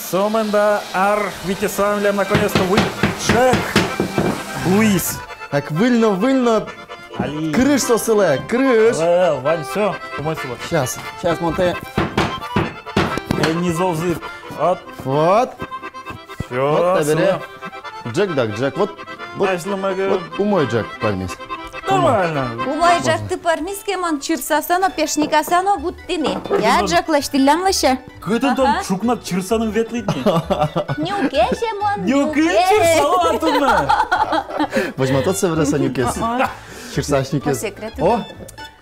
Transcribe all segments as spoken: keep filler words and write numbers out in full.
Сомында ар витьыса милям наконец-то выль ӝӧк луиз. Так, выль но, выль но. Али. Кырыж со сылэ, кырыж. Эл, вань, всё, умой сылэ. Сейчас, сейчас, монтэ. Э, не золзы. Вот. Вот. Всё, вот, табере. Сылэ. Ӝӧк, так, ӝӧк. Вот, вот, азьло мага. Вот умой ӝӧк пӧрмиз. Нормально. Умой ӝӧкты пӧрмиз ке, мон чырсаса но, пешникаса но вуттӥ ни. Я, ӝӧк лэсьтӥллям лэся. Кытын тон ӵукнад чырсаны ветлӥд ни? Нюкесь мон, нюкесь. Нюкесь чырсала туннэ. Возьматод собере со нюкез. О. Чырсась нюкез. По секрету. О,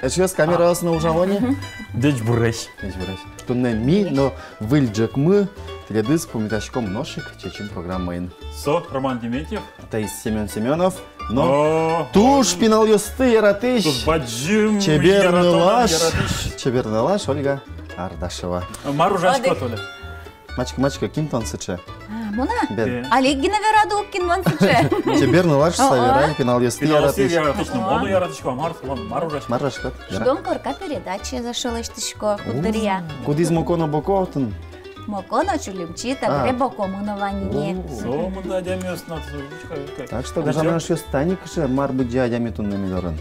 эшъёс, камераос но ужало ни. Ӟечбуресь. Ӟечбуресь. Туннэ ми но выль ӝӧкмы тӥледыз пумитаськом нош ик «Чечым» программаын. Со Роман Дементьев. Таиз Семён Семёнов. Но туж пиналъёсты яратӥсь, туж бадӟым чебер яратон нылаш, яратӥсь. Чебер нылаш Ольга Ардашева. Мар ужаськод, Оля? Мачка, мачка, кин тон сыӵе? А, мон-а? Бен. Э. Али гинэ верады ук, кин мон сыӵе. Чебер нылаш, со верай, пиналъёсты яратӥсь. Пиналъёсты яратӥсь, но мон но яратӥсько, мар, мон, мар ужаськод? Мар ужаськод? Вера. Ждём корка передачаез эшшо лэсьтӥсько, куддыръя. Кудӥз Моко но Боко отын? Моко но Чулимчи, табере Бокомы но вань ини. О. Сомында адямиос но, слушай, слушай. Так что, гажано эшъёс, тани кыӵе мар быдӟа адями туннэ ми дорын.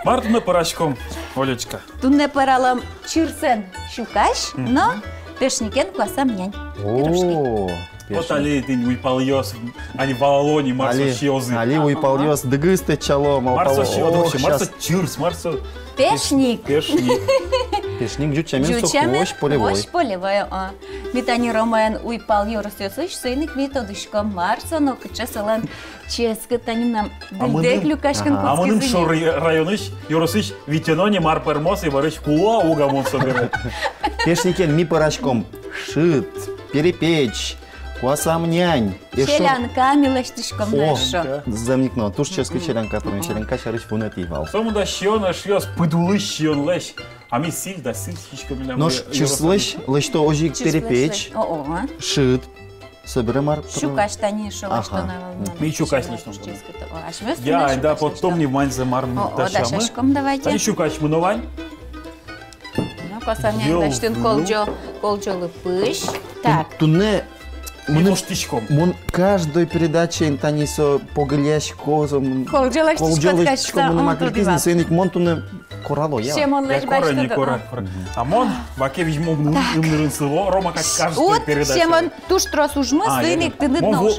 Мар туннэ пӧраськом, Олечка? Туннэ пӧралом чырсэн сюкась но пешникен куасам нянь. О, пешник. Вот али тӥни уйпалъёс, али валало ни, мар со сиёзы. Али уйпалъёс дыгыз тэтчало, малпало. Мар со сиёзы вообще, мар со чырс, мар со пешник. Пешник. Пешник ӟуч сямен со, ӟуч сямен, куозь полевой. Куозь полевой, о. Ми тани Ромаен уйпал ёросъёсысь, соин ик ми тодӥськом, мар со но, кыӵе солэн ческыт. Тани мынам дыльдэ ик люкаськыны кутскиз ини. А мыным шор районысь, ёросысь витёно ни, мар пӧрмоз, и барысь кулэ уг-а мон собере. Пешникен ми пӧраськом шыд, перепеч, куасам нянь. Эшшо селянка ми лэсьтӥськом на эшшо. О, зэм ик но, туж ческыт селянка, тон селянка сярысь вунэтӥ вал. Сомында сиён, эшъёс, пыдулысь сиёнлэсь. А ми сӥль да сӥль сиськом милям. Нош чырслэсь лэсьто озьы ик перепеч, шыд. Собере мар? Сюкась тани эшшо лэсьто на вал. Ми сюкась лэсьтом. Я, да, потом ни ваньзэ мар дасямы. О, дасяськом, давайте. Тани сюкасьмы но вань. Ну, куасам нянь лэсьтыны колӟо, колӟолы пызь. Так. Туннэ мыным, мон каждой передачаын тани со погыллясько, со мон колӟо лэсьтӥсько, мыным ик кылдӥз ни, соин ик мон туннэ корало, я. Семонлэсь басьтод. А мон ваке визьмо ымнырын сыло, Рома кадь каждой передачаын. Семон туж трос ужмы, соин ик тыныд но уж.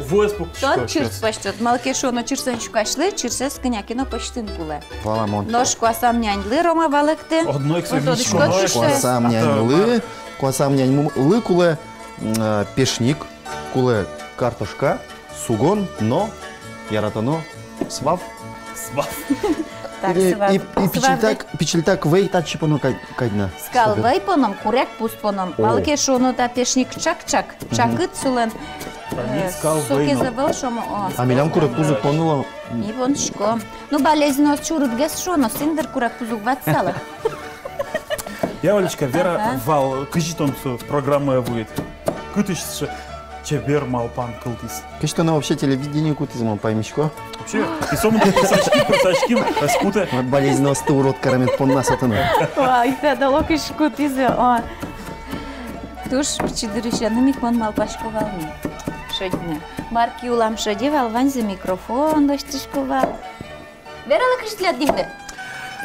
Тон чырс басьтод. Малы ке шуоно, чырсэн сюкасьлы чырсэз кӧня ке но пӧзьтыны кулэ. Валамон. Нош куасам няньлы, Рома, валэктэ. Одно ик со виськоно. Куасам няньлы, куасам няньлы кулэ, м, э, пешник, кулэ картошка, сугон но яратоно свав. Свав. Так, свав. И, и пичильтак, пичильтак вӧй татчы поно кадь на. Скал вӧй поном, курегпуз поном. О. Малы ке шуоно, та пешник чак-чак, чакыт сулэн. Э, скал вӧй но. Сокезэ вӧл шомо, о. А милям курегпуз уг поно. Ми понӥськом. Ну, балезиноос чурытгес шуоно, синдыр курегпуз уг ватсало. Я, Олечка, вера вал, кызьы тон со программае вуид? Кытысь сыӵе чебер малпан кылдӥз? Кызьы тонэ вообще телевидение кутӥз, мон паймисько. Вообще, и сомында пырсаським, пырсаським, ӧз кутэ. Балезиноосты урод каремед понна со тонэ. Ой, педагог ик кутӥз, о. Туж пичи дырысеным ик мон малпасько вал ни. Шедьыны. Мар ке улам шеде вал, ваньзэ микрофон лэсьтӥсько вал. Вералэ, кызьы тӥляд нимды?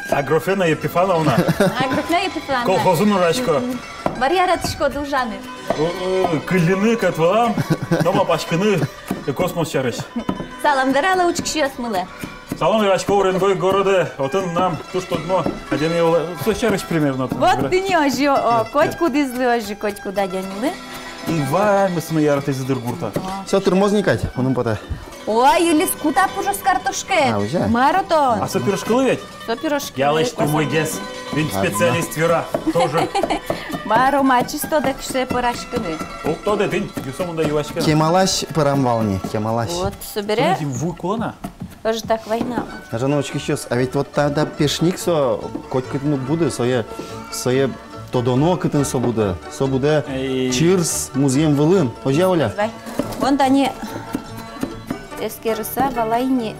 Аграфена Епифановна. Аграфена Епифановна. Колхозын ужасько. Мгм. Мар яратӥськоды ужаны? Э, э, кылльыны, кӧт вылам, но малпаськыны, э, космос сярысь. Салам вералэ учкисьёсмылы. Салам верасько Уренгой городэ, отын мынам туж тодмо адями улэ, со сярысь примерно отын. Вот тӥни озьы, о, котькудӥзлы озьы, котькуд адямилы. И ваньмыз но яратӥзы дыр гуртэ. О. Со тырмоз ни кадь, мыным потэ. Ой, Юлис, кута пужос картошкаед. А, уже? Мар отын? А со пирожкылы ведь? Со пирожкылы. Ялэсь тумойгес. Винь специалист вера тоже. Мар, ма, чисто дак сое пӧраськыны. Уг тодэ, тӥни, юсо мында юаське. Кемалась пӧрам вал ни, кемалась. Вот, собере. Туннэ ву кулэ на. Ӧжытак вайна. Гажано учкисьёс, а ведь вот та, та пешник со котькытын уг буды, сое, сое тодоно, кытын со будэ. Со будэ чырс музъем вылын. Озьы-а, Оля? Вай. Вон тани эскерыса валай ни.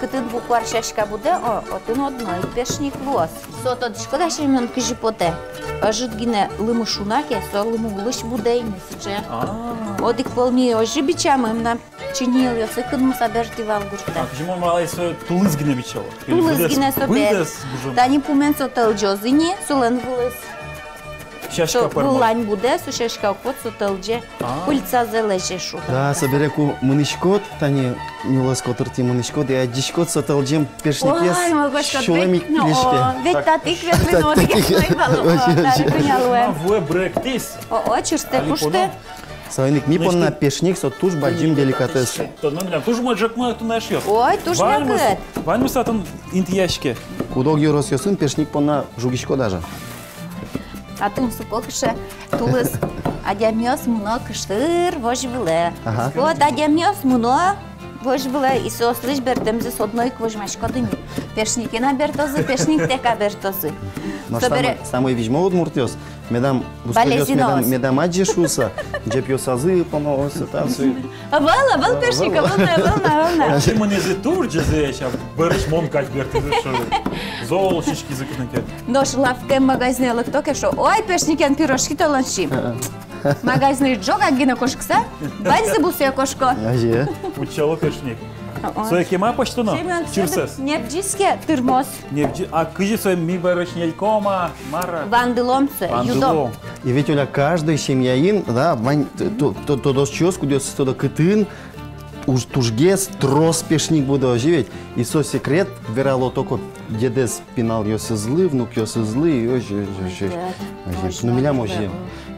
Кытын букварь сяська будэ, о, отын одно ик пешник луоз. Со тодӥськод-а, Семён, кызьы потэ? Ӧжыт гинэ лымы шуна ке, со лымы улысь будэ ини сыӵе. А. Одӥг пол ми озьы бичамы, мынам чиньыелъёсы кынмыса бертӥ вал гуртэ. А кызьы мон валай, со тулыс гинэ бичало? Тулыс гинэ со бер. Тани пумен со тӧлӟоз ини, солэн вылыз. Сяська пӧрмоз. Со выллань будэ, со сяська уг пот, со тӧлӟе. А. Пыльцазэ лэзе, шуо. Да, собере ку мынӥськод, тани нюлэс котыртӥ мынӥськод, и адӟиськод, со тӧлӟем пешникез. Ой, мон васькод сюлэмысь вить, но, кылиське. О, ведь татык ветлыны одӥгез но ӧй вал, о, татык кӧня луэ. Вуэ быректӥз. О, о, чырстэ куштэ. Соин ик ми понна пешник, со туж бадӟым деликатес. Тон милям туж модж ик мае туннэ, эшъёс. Ой, туж мякыт. Ваньмыз, ваньмыз татын интыяське. Куд-ог ёросъёсын пешник понна жугисько даже. А тунсыко кыӵе тулыс. Адямиос мыно кыштыр возь вылэ. Ага. Вот адямиос мыно возь вылэ, и соослэсь бертэмзэс одно ик возьмаськоды ини. Пешнике но бертозы, пешниктэк но бертозы. Нош собере самой, самой визьмо удмуртъёс, медам, бускозьёс, медам, медам адӟе шуыса, ӟепъёсазы поно, озьы, тазьы. Ӧвӧл, ӧвӧл пешник, ӧвӧл на, ӧвӧл на, ӧвӧл на. Озьы мынӥзы, туж ӟеч, а бӧрысь мон кадь бертӥзы шуо. Зол сиськизы кытын ке. Нош лавкаын, магазинэ лыкто ке, шуо: «Ой, пешникен пирожки толон сиим». Э-э. Магазинысь ӝогак гинэ кошкыса, ваньзы бусые кошко. Озьы. Утчало пешник. О-о. Сое кема пӧзьтоно? Семён, чырсэс. Небӟиське, тырмоз. Небӟи-, а кызьы сое ми бӧрысь ньыльком-а, мар-а? Вандылом сое, юдом. Вандылом. И ведь, Оля, каждый семьяын, да, вань т-, т-, т-, тодосчиос, кудъёсыз тодо, кытын уж-, тужгес трос пешник будэ, озьы ведь. И со секрет верало только дедэз пиналъёсызлы, внукъёсызлы, и озьы, озьы, озьы. Озьы. Ну, милям озьы.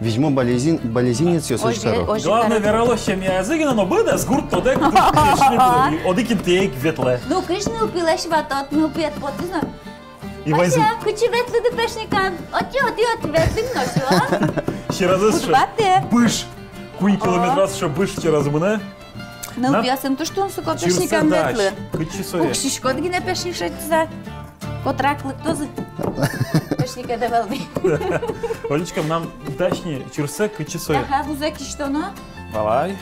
Визьмо балезин-, балезинецъёс, озьы каро. Озьы. Главное, верало семьязы гинэ, но быдэс гурт тодэ, кытын пешник будэ, и одӥг интые ик ветлэ. Ну, кызьы нылпилэсь ватод, нылпиед потӥз но. И ваньзы: «Ася, кытчы ветлӥды пешникан?» «Отчы, отчы, отчы ветлӥм но, всё». Сьӧразы сыӵе. Куд ватэ. Быж. Куинь километраз сыӵе быж сьӧразы мынэ. Нылпиосын туж тунсыко пешникан ветлыны. Кытчы сое? Пуксиськод гинэ пешник шедьтыса. Котрак лыктозы. Пешникед ӧвӧл ни. Олечка, мынам дась ни чырсэ, кытчы сое? Ага, вузэ кисьтоно. Валай.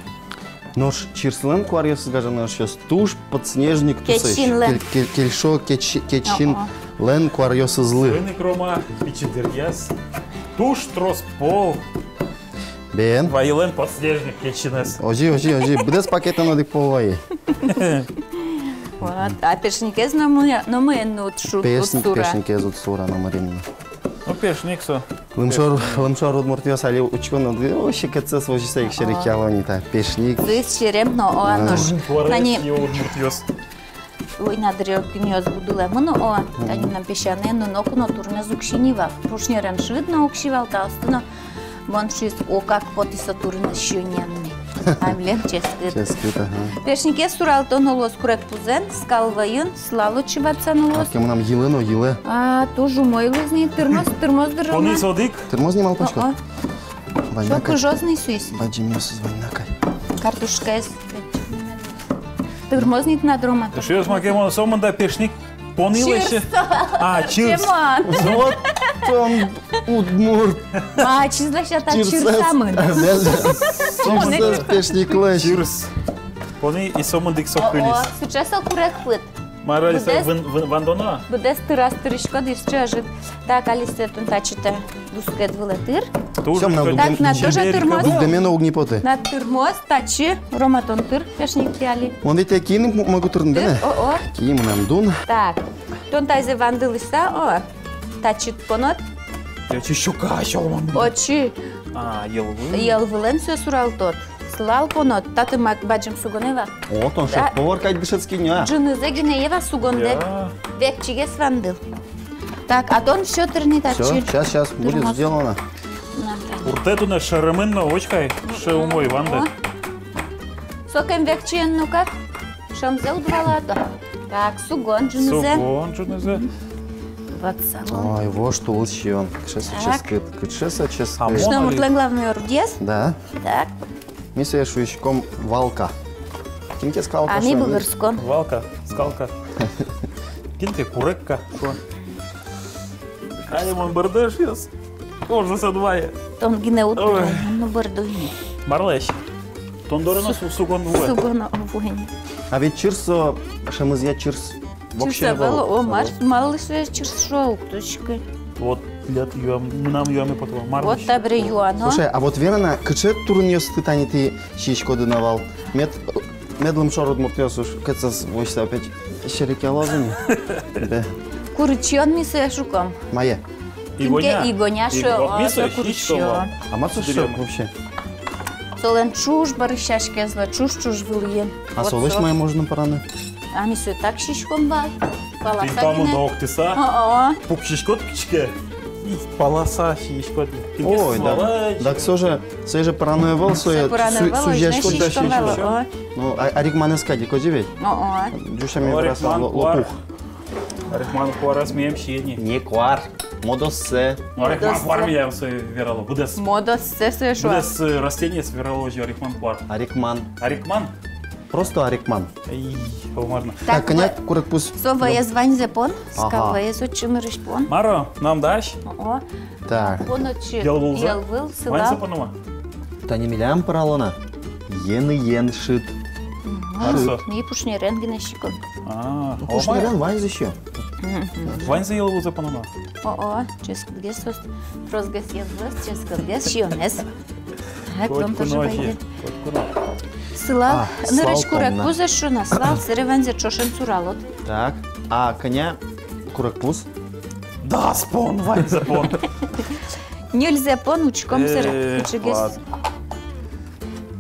Нош чырсылэн куаръёсыз, гажано эшъёс, туж подснежник тусысь. Кечин. Кел-, кел-, кельшо кеч-, кечин. О-о. Лэн куаръёсызлы. Соин ик, Рома, пичи дыръяз туж трос пол. Бен. Вайылэн подснежник кечинэз. Озьы, озьы, озьы. Быдэс пакетэн одӥг пол вае. Вот. А пешникез номы-, номыен но уд шу-, уд сура. Пешникез уд сура номырин но. Ну, пешник со. Лымшор, лымшор удмуртъёс али учконо, о, секытсэс возьыса ик серекъяло ни та пешник. Сыӵе серем но, о, нош. Тани удмуртъёс. Война дыръя кинъёс будылэмын, о, тани мынам песянае но ноку но турынэз уг сиы ни вал. Пушнерен шыд но уг сиы вал, таосты но. Мон шуиз: «О, как потӥз со турынэз сиёнъяны». А милем ческыт. Ческыт, ага. Пешникез суралто но луоз курегпузэн, скал вӧйын, сылал отчы ватса но луоз. Кадь ке мынам йылэ но, йылэ. А, туж умой луоз ни, тырмоз, тырмоз дыр. Понӥз одӥг. Тырмоз ни, малпасько. О-о. Вань на кадь. Со кыжоз ни соиз. Бадӟымъёсыз вань на кадь. Картошкаез. Тырмоз ни тынад, Рома. Эшъёс, маке мон сомында пешник понӥ лэся. Чырс. А, чырс. Семён. Вот он, удмурт. А, чырс лэся та чырсамын. Чырсэз пешниклэсь. Чырс. Понӥ и сомында ик со кылиз. О-о, сыӵе со курегпыд. Мар али со, быдэс ван-, ван-, вандоно? Быдэс тыраз тырӥськод, и сыӵе ӧжыт. Так, али сое тон татчы та бускед вылэ тыр. Туж. Всё, мынам дугдэ-, так, на тоже тырмоз. Дугдэме но уг ни поты. На тырмоз, татчы, Рома, тон тыр, пешникты али. Мон ведь киын ик м-, могу тырны, да? О-о. Киын мынам дун. Так, тон тазьы вандылыса, о, татчы понод. Отчы щука сёлман. Отчы. А, йӧл вылын. Йӧл вылын сое суралтод. Сылал понод, татын ма-, бадӟым сугонэ вал. О, тон шеф-повар кадь дышетски ни, а? Ӝынызэ гинэ ӧй вал сугондэ. Я. Векчигес вандыл. Так, а тон всё тырны татчы. Всё, щас, щас, будет сделано. Тырмоз. Уртэ туннэ шеремын но, учкы ай, кыӵе умой вандэ. О. Сокем векчиен но как? Шӧмзэ уд вала-а? Так, сугон ӝынызэ. Сугон ӝынызэ. Ватсалом. Ой, вож тулыс сиён. Кыӵе со ческыт, кыӵе со ческыт. А мон али... Кышномуртлэн главный орудиез. Да. Так. Ми сое шуиськом валка. Кин ке скалка шуэ. А ми бугырском. Валка, скалка. Кин ке курегка шуэ. Али мон бӧрдо, эшъёс. Ужас со вае. Тон гинэ уд. Ой. Мон но бӧрдо ини. Марлэсь. Тон доры но су-, сугон вуэ. Сугон вуэ. А ведь чырс со, шӧмызъя чырс. Чырс вообще ӧвӧл, ӧвӧл. О, мар, малы сое чырс шуо, уг тодӥськы. Вот, тӥляд юам, мынам юаме потэ вал, мар. Вот табере юано. Слушай, а вот вера на, кыӵе турынъёсты тани тӥ сиськоды на вал? Мед, мед лымшор удмуртъёс уж кӧтсэс возьса опять серекъялозы ни. Да. Курычон ми сое шуком. Мае? Игоня. Игоня шуо, о, ми сое курычон. А мар со вообще? Солэн ӵуж бӧрысь сяськаез луэ, ӵуж-ӵуж вылӥын. А солэсь мае можно пӧраны? А ми сое так сиськом вал. Паласа гинэ. Тӥни та мында октыса. О-о. Пуксиськод кытчы ке. Паласа сиськод. Ой, да. Так со же, со же пӧраны ӧвӧл, сое сузяськод да сиськод. О. Ну, а, арикманэз кадь ик озьы ведь? О-о. Ӟуч сямен вераса, ло-, лопух. Арикман куарез милям сиё ни. Не куар, модоссэ. Арикман куар милям сое верало, быдэс. Модоссэ сое шуо. Быдэс, э, растениез верало озьы арикман куар. Арикман. Арикман? Просто арикман. Эй, о, можно. Так, кӧня курегпуз? Со вӧез ваньзэ пон, ага, скал вӧез отчы нырысь пон. Мар-о, мынам дась? О-о. Так. Пон отчы йӧлвылзэ. Йӧлвыл, сылал. Ваньзэ поно-а? Тани милям пӧрало на. Йӧны йӧн шыд. Мгм. Мар со? Ми пушнерен гинэ сиськом. А, пушнерен ваньзэ сиё. Мгм. Ваньзэ йӧлвылзэ поно на. О-о, ческытгес соос. Тросгес йӧлвылэз, ческытгес сиёнэз. Так, котьку но тоже озьы, пойдёт. Котьку но. Сылал, а, нырысь сылал курегпуз эшшо на, сылал, сэре ваньзэ ӵошен суралод. Так, а кӧня курегпуз? Дас пон, ваньзэ пон. Ньыльзэ пон, учком сэре, э, кыӵегес. Ладно.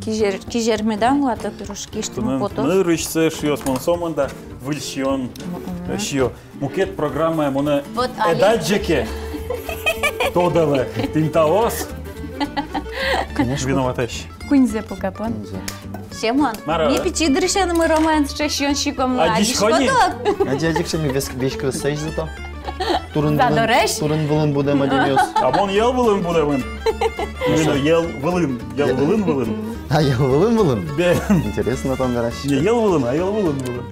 Кизер-, кизер медам вуа, а то пирожкиысь туннэ потоз. Нырысь сое, эшъёс, мон сомында выль сиён, мгм, сиё. Мукет программае монэ ӧд адӟе ке, тодэлэ, тӥни таос. Конечно. Виноватасько. Куиньзэ пока пон. Куиньзэ. Семон, мар-о? Ми пичи дырысенымы Ромаен сыӵе сиён сиськом но, адӟиськод-а? Адӟи, адӟи, кыӵе ми весь, весь кырсэсь зато. Турын вылын, задоресь, турын вылын будэм адямиос. А мон йӧл вылын будэмын. Именно йӧл вылын, йӧл вылын вылын. А, йӧл вылын вылын? Бен. Интересно, там, верась. Не йӧл вылын, а йӧл вылын вылын.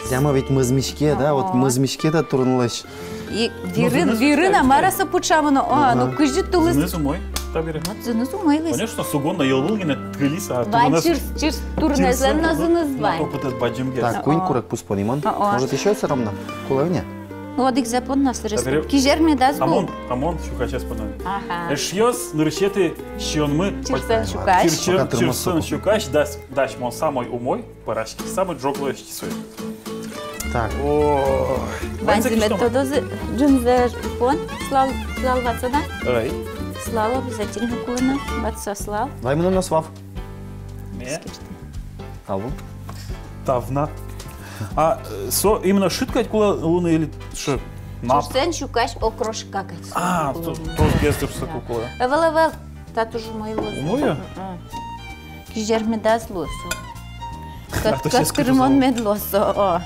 Прямо ведь мӧзмиське, да, вот мӧзмиське та турынлэсь. И вирын, вирын-а, мар-а со пыӵамын, о, ну кызьы тулыс. Зыныз умой табере. Вот зыныз умой луиз. Конечно, сугон но йӧлвыл гинэ тӥлис, а турынэз. Вань чырс, чырс турынэзлэн но зыныз вань. Опытэд бадӟымгес. Так, куинь курегпуз понӥмон. О-о. Может, ещё всё равно? Кулэ ини. Ну, одӥгзэ пон на сырес. Табере кизер медаз лу. А мон, а мон сюкасез поно. Ага. Эшъёс, нырысетӥ сиёнмы. Чырсэн сюкась. Чыр-, чыр-, чырсэн сюкась, дась, дась мон самой умой. Пӧраськи, самой ӝоглэсь сое. Так. О, ваньзэ мед тодозы, ӝынызэ пон, сылал, сылал ватсад-а? Ой. Сылал обязательно кулэ на, ватса сылал. Вай мыным но сылал. Ме? Скажи. Алло. Тавна. А, э, со именно шыд кадь кулэ луыны или шы-, нап? Чырсэн сюкась окрошка кадь. А, то, то без дыр со кулэ. Ӧвӧл, ӧвӧл. Та туж умой луоз. Умой-а? Мгм. Кизер медаз луоз. Кат-, кат тырмон мед луоз, о.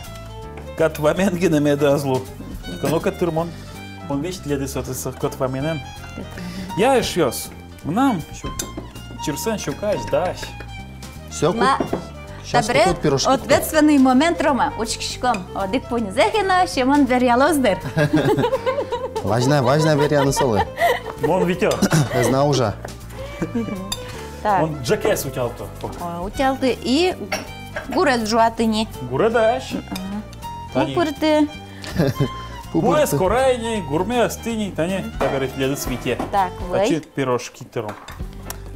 Кат вамен гинэ медаз лу. Кӧно кат тырмон. Мон весь тӥледыз отысь кат ваменэн. Я, эшъёс. Мынам сю-, чырсэн сюкась, дась. Всё, ку-, щас табере кутод пирожки. Ответственный момент, Рома. Учкиськом. Одӥг пуньзэ ке но Семон веръялоз дыр. Важно, важно веръяны солы. Мон витё. Ӧз на ужа. Так. Мон ӝӧкез утялто. О, утялты и гурез ӝуаты ни. Гурез дась. Мгм. Тани. Пупырты. Пупырты. Пуэз корай ни, гурме ӧсты ни, тани табере тӥледыз вите. Так, вай. Тачи пирожки тыром.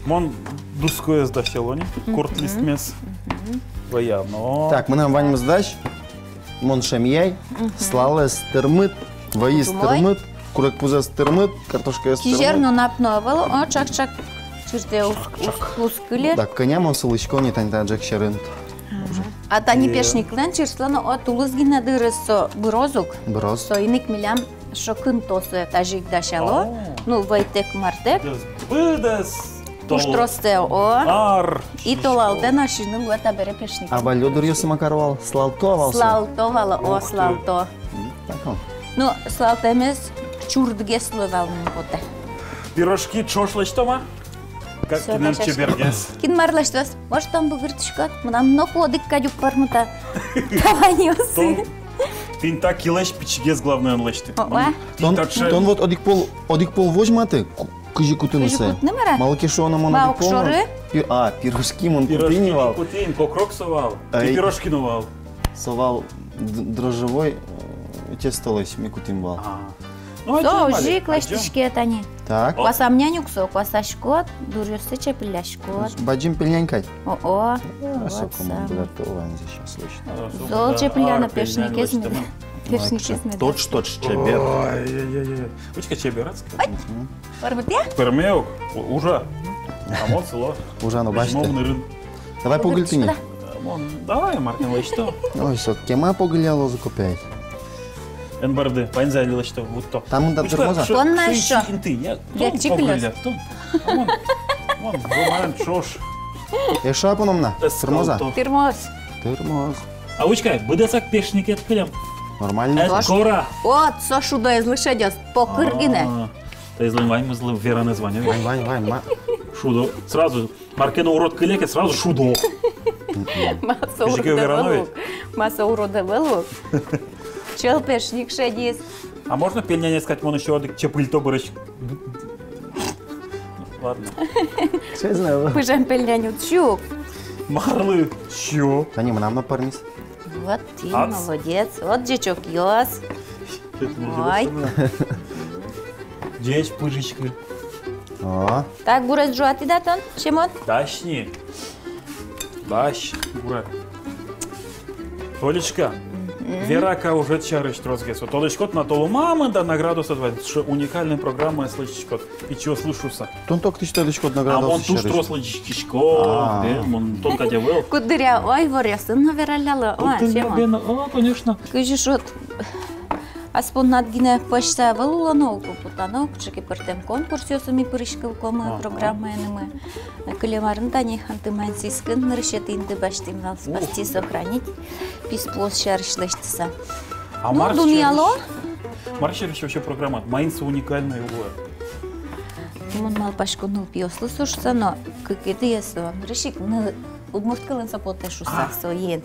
Мон дускоез дасяло ни, мгм, курт листмес. Мгм. Вай но. Так, мынам ваньмыз дась. Мон шӧмъяй, мгм, сылалэз тырмыт, вӧйыз тырмыт, курегпузэз тырмыт, картошкаез тырмыт. Кизер но нап но ӧвӧл, о, чак-чак. Чыртэ уз-, уз-, уз кыле. Да, кӧня мон сылӥсько ни тани та ӝӧк сьӧрын. Ага. А тани пешниклэн чырслэн, о, тулыс гинэ дырыз со быроз ук. Быроз. Соин ик милям шокын тосэ тазьы ик дасяло. О. Ну, вӧйтэк-мартэк. Быдэс. Пуштроссэ, о. Ар. И толалтэ но сиыны луэ табере пешник. А валлё дыръёсы ма каро вал, сылалто-а вал со? Сылалто вал, о, сылалто. М, так, о. Ну, сылалтэмез чурдгес луэ вал, мыным потэ. Пирожки ӵош лэсьтом-а? Как кинэн чебергес. Кин мар лэсьтоз? Может, тон бугыртӥськод? Мынам ноку одӥг кадь уг пӧрмыты та ваньёсы. Тон, тӥни та килэсь пичигес, главное, эн лэсьты. О, о. Тон, тон вот одӥг пол, одӥг пол возьматы, ку-, кызьы кутыны сое. Кызьы кутыны, мар-а? Малы ке шуоно, мон одӥг пол. Ма, огшоры? Пи-, а, пирожки мон кутӥ ни вал. Пирожки кутӥ, кокрок со вал. Ай. И пирожки но вал. Со вал д-, дрожжевой, э, тестолэсь ми кутӥм вал. А. Ну, а со чё, озьы ик лэсьтӥське тани. Так. О. Куасам нянь ук со, куасаськод, дуръёссэ чепылляськод. Бадӟым пельнянь кадь. О-о. А, вот со команда сам. Готова, они сейчас лэсьтэ. А, со зол команда чепылляно, пельнянь пешникез лэсьтэ мед-, мон. Пешникез мед. Тотш, тотш, чебер. Ой, ой, ой, ой. Учке чебер, ацке. Ой. Мгм. Пӧрме-а? Пӧрме ук, у-, ужа. А мон сыло. Ужа но басьтэ. Мон нырын. Давай погыльты ни. Да. Мон, давай, мар ке но лэсьто. Ой, со кема погылялозы копия. Эн бӧрды, ваньзэ али лэсьто, вутто. Та мында тырмоз-а? Тон на эшшо. Инты, я, тон погылля, тон. А мон, мон, мон, мон, ӵош. Эшшо-а поном на? Тырмоз-а? Тырмоз. Тырмоз. А учкы ай, быдэсак пешникед кылем. Нормально. Эд кора. Вот, со шудоезлы шедёз, покыр гинэ. А. Таизлэн ваньмызлы вераны звоню. Вань, вань, вань, ма. Шудо. Сразу. Мар ке но урод кыле ке, сразу шудо. Ма со урод ӧвӧл ук. Ма со урод ӧвӧл ук. Чылпешник шедиз. А можно пельнянез кадь мон ещё одӥг чепыльто бӧрысь? Ладно. Честно. Пыжем пельнянь уд сю. Марлы сю. Тани мынам но пӧрмиз. Вот ты молодец. Вот ӟечокъёс. Ой. Ӟеч пыжиськы. О. Так, гурез ӝуатӥд-а тон, Семон? Дась ни. Дась, гуре. Толечка, мгм, вера-ка ужед сярысь тросгес. Вот тодӥськод на, толымамын да наградаосыд вань, сыӵе уникальной программаос лэсьтӥськод. Пичиослы шуыса. Тон-то кытысь тодӥськод наградаосты сярысь? А мон туж трос лэсьтӥсько, а, э, мон тон кадь ӧвӧл. Куддыръя, ой, иворъёсын но вералляло, ой, Семон. О, конечно. Кызьы шуод, ас поннад гинэ пӧзьса ӧвӧл улоно ук, потано ук, кыӵе ке пӧртэм конкурсъёсы ми пыриськылӥськомы, ага, программаенымы. Кылем арын тани Ханты-Мансийскын нырысетӥ инты басьтӥм вал, «Спасти, сохранить», писпуос сярысь лэсьтыса. А ну, мар дунъяло. Мар сярысь вообще программаед? Маин со уникальной улэ? Мон малпасько, нылпиослы со шуса, но кыкетӥез со нырысь ик ны-, удмурт кылын со потэ шуса, а, соин.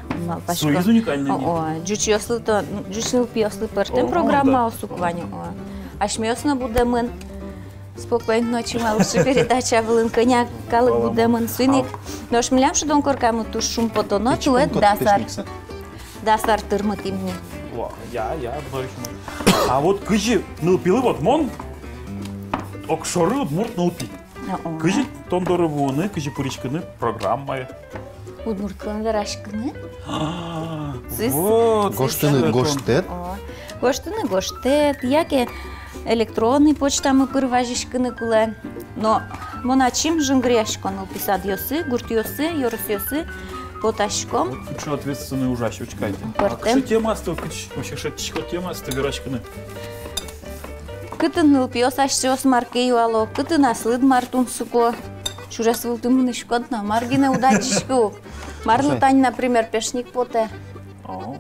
Мон малпасько. Соиз уникальной. О, о, ӟучъёслы то, ӟуч нылпиослы пӧртэм, о, программаос ук вань, о. Асьмеос но будэмын «Спокойной ночи, малыши» передача вылын, кӧня калык будэмын, соин ик. Нош милям шудон коркамы туж шумпотоно, туэ дас ар. Дас ар тырмытӥм ни. О, я, я, дорысь мон. А вот кызьы нылпилы, вот мон огшоры удмурт нылпи. О-о. Кызьы тон доры вуыны, кызьы пыриськыны программае? Удмурт кылын вераськыны. А, вот. Гожтыны гожтэт. О, гожтыны гожтэт, яке электронный почтамы пыр вазиськыны кулэ. Но мон ачим жингыръясько нылпи садъёсы, гуртъёсы, ёросъёсы потаськом. Вот кыӵе ответственной ужась, учкы ай. Пӧртэм. А кыӵе темаосты, кыӵе вообще шедьтӥськод темаосты вераськыны? Кытын нылпиос асьсэос мар ке юало, кытын аслыд мар тунсыко. Сюрес вылтӥ мынӥськод но, мар гинэ уд адӟиськы ук. Марлы тань, например, пешник потэ. О.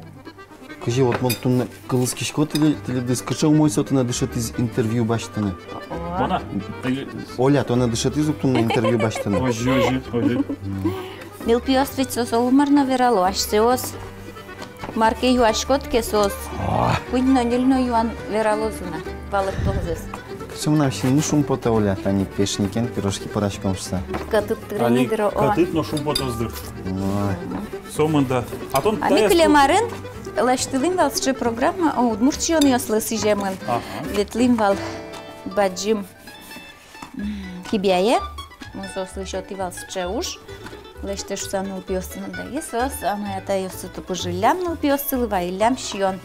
Кызьы вот мон туннэ кылӥськисько тӥле-, тӥледыз, кыӵе умой со тонэ дышетӥз интервью басьтыны. О. Мона? Оля, тонэ дышетӥз ук туннэ интервью басьтыны. Озьы, озьы, озьы. М. Нылпиос ведь соос оло мар но верало, асьсэос мар ке юаськод ке, соос куинь но, ньыль но юан вералозы на, валэктонзэс. Кыӵе мынам синмы шумпотэ, Оля, тани пешникен пирожки пӧраськом шуса. Кӧтыт тырыны дыр, о. Кӧтыт но шумпотоз дыр. Ой. Сомында. А тон. А ми кылем арын лэсьтылӥм вал сыӵе программа, о, удмурт сиёнъёслы сӥземын. Ага. Ветлӥм вал бадӟым, м, Кибьяе. Мон соослы сётӥ вал сыӵе уж. Лэсьтэ шуса нылпиосты но, да, и соос анай-атайёсты тупыжиллям, нылпиоссылы вайиллям сиён.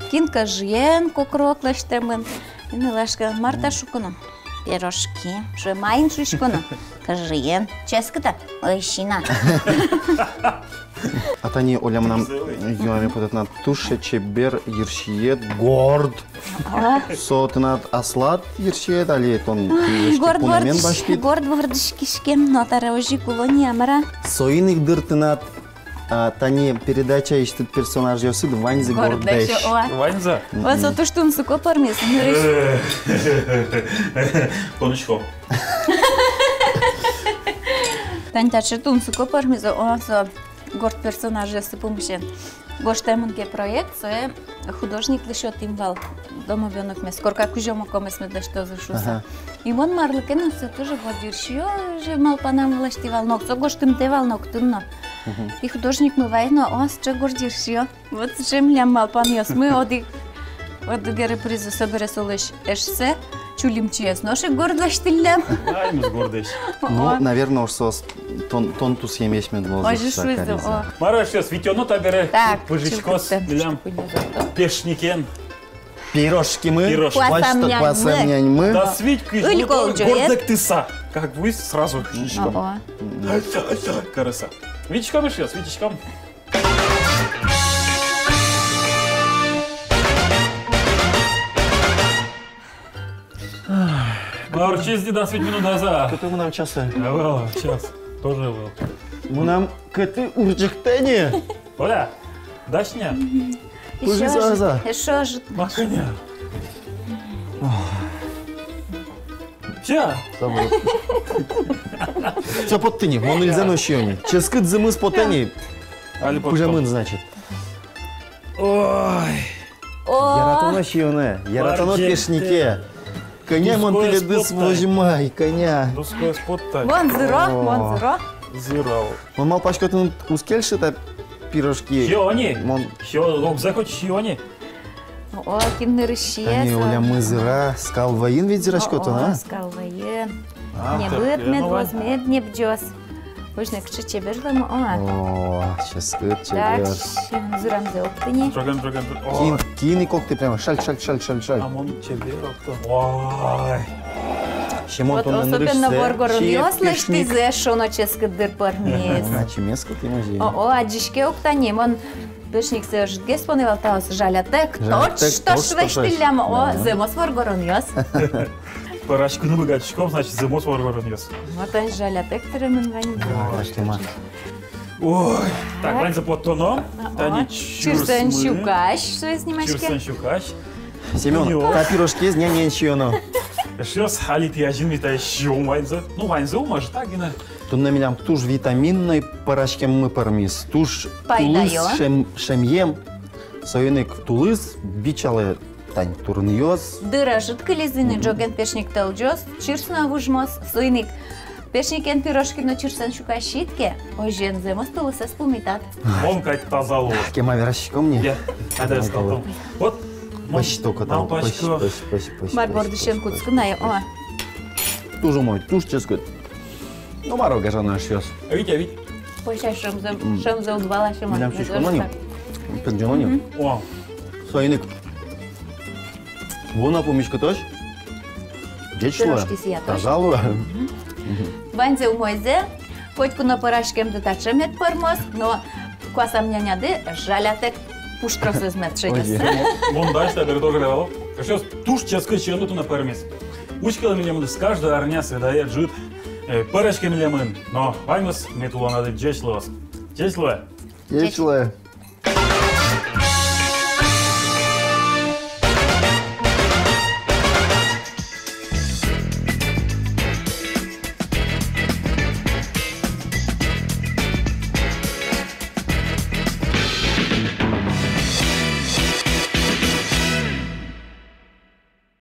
Кин кӧжыен кокрок лэсьтэмын. И нылаш ке: «Мар та шуконо?» «Пирожки». Шуэ: «Маин?» шуисько но. «Кӧжыен». «Ческыт-а?» «Ӧй син на». А тани, Оля, мынам юаме потэ: тынад туж чебер йырсиед, горд. А? Со тынад аслад йырсиед али тон? Ай, горд вордӥськ-, горд вордӥськиськем, но табере озьы ик уло ни, а мар-а. Соин ик дыр тынад, а, тани передачаысьтыд персонажъёсыд ваньзы гордэсь. Гордэсь, о. Ваньзы? Мгм. Вот со туж тунсыко пӧрмиз, нырысь. Э, конышко. Тани таӵе тунсыко пӧрмиз, о, со горд персонажъёсты пумысен. Гожтэмын ке проект, сое художниклы сётӥм вал. домовенокмес, корка кузёмокомес мед лэсьтозы шуыса. Ага. И мон марлы ке но сое тоже горд йырсиё, уже малпанамы лэсьтӥ вал но, со гожтымтэ вал но, кытын но. Мгм. И художникмы вайиз но, о, сыӵе горд йырсиё. Вот сыӵе милям малпанъёсмы, одӥг, одӥгеры призэ собере солэсь эшсэ, Чулимчиез нош ик горд лэсьтӥллям. Ваньмыз гордэсь. Ну, о, наверно, ож соос тон, тон тусъемесь мед луозы. Озьы шуса шуизы, каризы. О. Мар, эшъёс, витёно табере. Так, пыжиськоз чылкыттэ милям пешникен пирожкимы. Пирожки. Куасам няньмы. Куасам няньмы. Дас вить кызьы. Ыль кол ӝоез. Гордэктыса. Как вуиз, сразу сиськом. О, о. Мгм. Ай, ай, ай, карыса. Витиськом, эшъёс, витиськом. Мар, ортчиз ни дас вить минут аза. Кытын мынам часы? Ӧвӧл, час тоже ӧвӧл. Мынам кытын урчыктэ ни. Оля, дась ни. Пыжиз аза. Эшшо ожыт. Ма кӧня. Всё. Всё, потты ни, мон ныльзэ но сиё ни. Ческыт зымыз потэ ни. Али потты. Пыжемын, значит. Ой. О. Яратоно сиёнэ, яратоно пешнике. Кӧня мон тӥледыз возьмай, кӧня. Тускоез поттай. Мон зыро, мон зыро. Зыро. Мон малпасько, тыныд уз кельшы та пирожки. Сиё ни. Мон. Сиё, огзэ коть сиё ни. О, кин нырысь сиёз. Тани, Оля, мон зыра, скал вӧйын ведь зырасько тон, а? О, скал вӧйын. А, небыт мед луоз, мед небӟоз. Уж но кыӵе чебер луэм, о. О, ческыт, чебер. Так, зырамзэ окты ни. Ӝоген, ӝоген, ӝоген. О. Кин, кин ик окты прямо, шаль, шаль, шаль, шаль, шаль. А мон чебер окто. Ой. Семон, вот тон особенно нырысьсэ воргоронъёс лэсьтӥзы, шуоно, ческыт дыр пӧрмиз. А, чемес кутӥ мыжи. О, о, адӟиське ук тани, мон пешниксэ ӧжытгес понӥ вал, таос жалятэк, жалятэк, тотш-тотш, тотш лэсьтӥллям, о, да. Зэмос воргоронъёс. Пӧраськыны быгатӥськом, значит, зэмос воргоронъёс. Вот ай жалятэк тыремын вань. Да, кашкема. Ой, так, ваньзэ поттоно. О, о. Тани чырсэнсюкась, что снимаське. Чырсэнсюкась. Семён, та пирожкиез нянь-нянь сиёно. Эшъёс, али тӥ азьын ми та сиём ваньзэ. Ну, ваньзэ уг, может, так гинэ. Туннэ милям туж витаминной пӧраськеммы пӧрмиз. Туж пайдаё. Тулыс шем-, шемъем. Соин ик тулыс бичалэ тань турынъёс. Дыр ӧжыт кылиз ини, ӝоген пешник тӧлӟоз, чырс но выжмоз, соин ик пешникен пирожки но чырсэнсюкась сиид ке, озьыен зэмос тулысэз пумитад. Мон кадь таза луо. Кема вераськом ни. Я, адрес калтом. Вот, пӧсь только там, пӧсь, пӧсь, пӧсь, пӧсь. Мар бордысен кутскы на, о. Туж умой, туж ческыт. Ну, мар, гажано эшъёс. А ведь, а ведь. Пӧсь, а шӧмзэ, шӧмзэ уд вала, шӧмзэ. Милям сиськоно ни. Пегӟоно ни. О. Соин ик. Вуоно пумиськытозь ӟеч луэ. Таза луэ. Ваньзэ умойзэ, котьку но пӧраськемды таӵе мед пӧрмоз, но куасам няняды жалятэк пуштросэз мед шедёз. Ой, мон дась табере тоже верало. Эшъёс, туж ческыт сиён туннэ пӧрмиз. Учкелэ милемды, каждый арня средае ӝыт, э, пӧраське милемын, но ваньмыз мед улонады ӟеч луоз. Ӟеч луэ. Ӟеч луэ.